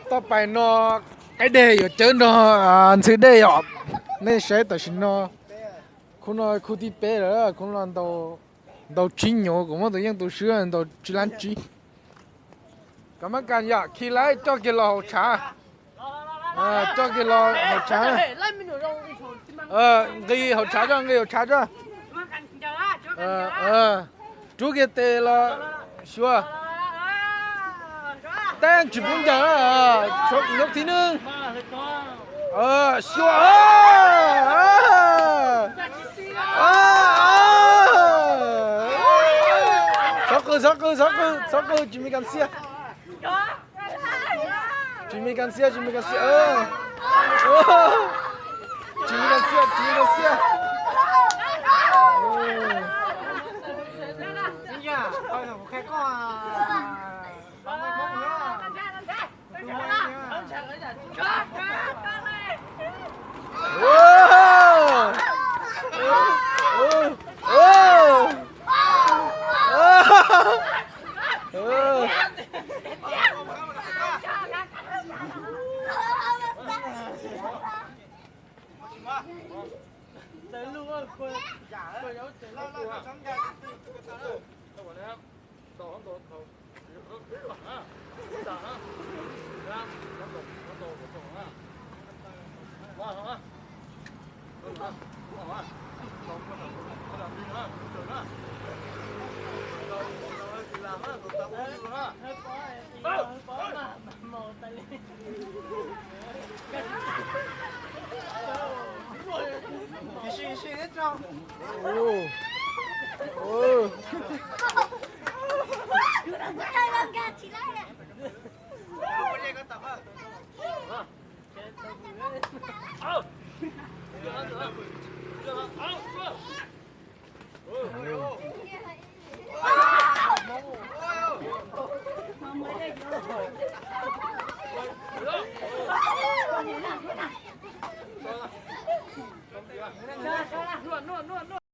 Toj pais no qaib deg yuav cawb nrog ntxhw dej yom. Nej saib tam sim no, khub no khub thib peb lawm, khub no ntau tsib nyuag, kuv muab tus yeej tus swb ntau tsib lab tsib. Koj mab kas yom, khi laib coj kiag los hauv tshav. Coj kiag los hauv tshav. Nqis hauv tshav tso, nqis hauv tshav tso. Rub kiag tes los xyuas. Tab tsis pub ncaws, nyuj thib neeg. Xyuas. Txhob qw, txhob qw, txhob qw, tsis me kas xiab. Tsis me kas xiab, tsis me kas xiab. Tsis me kas xiab, tsis me kas xiab.